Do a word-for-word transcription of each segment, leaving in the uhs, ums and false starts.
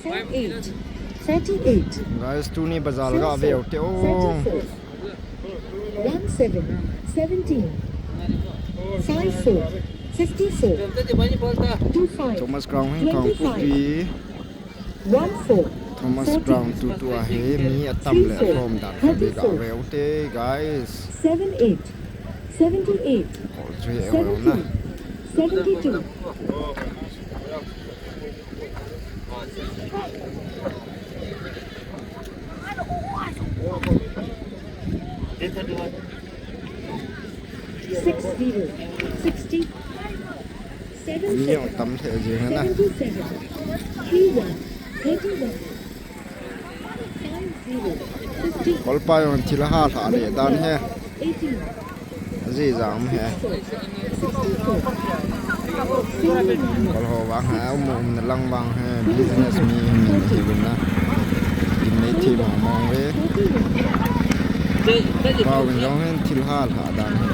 Eight, forty-eight. Guys, tuni bazar ga ve u te o. Thirty-four. One seven, seventeen. Five four, fifty-four. Two five, Thomas Crown hi twenty-five. Kangpokpi. One four, Thomas Crown tutu ahi, mi atam le asom dan khat ve ga ve u te, guys. Seven eight, seventy-eight. Kol chu he u na. Seventy-two. Six zero, sixty, seven seven, seventy-seven, three one, thirty-one, five zero, fifty. Kolpa jong thil ha lha le dan he. Eighteen. Aji jam he. Kol ho vang he, um, umna lang vang he, business mi, mi hi vin na. Gimnei thi mong mong ve. Pau vin jong hin thil ha lha dan he.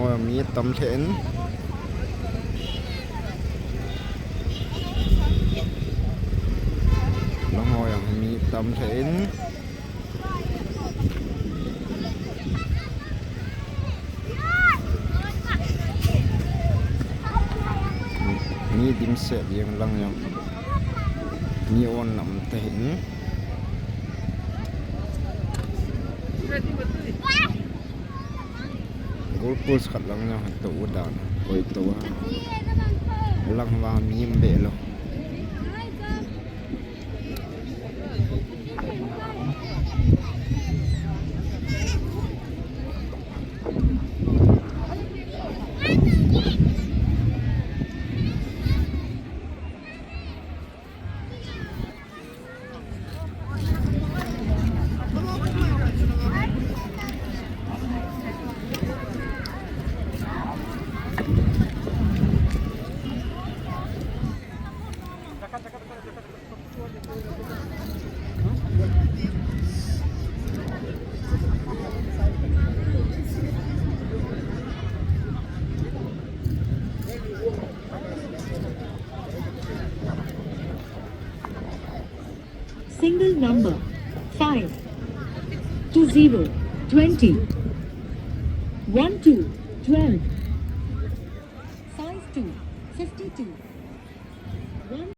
Oi, mi tam lheh in. Lang ho jong mi tam lheh in. Mi dimset jeng lang jong. Mi on lam te hin. Goal post khat lang jong han to u dan. Koi to ha. Lang vang mi im be lou. Single number, five to zero, twenty, one to twelve, five to fifty-two.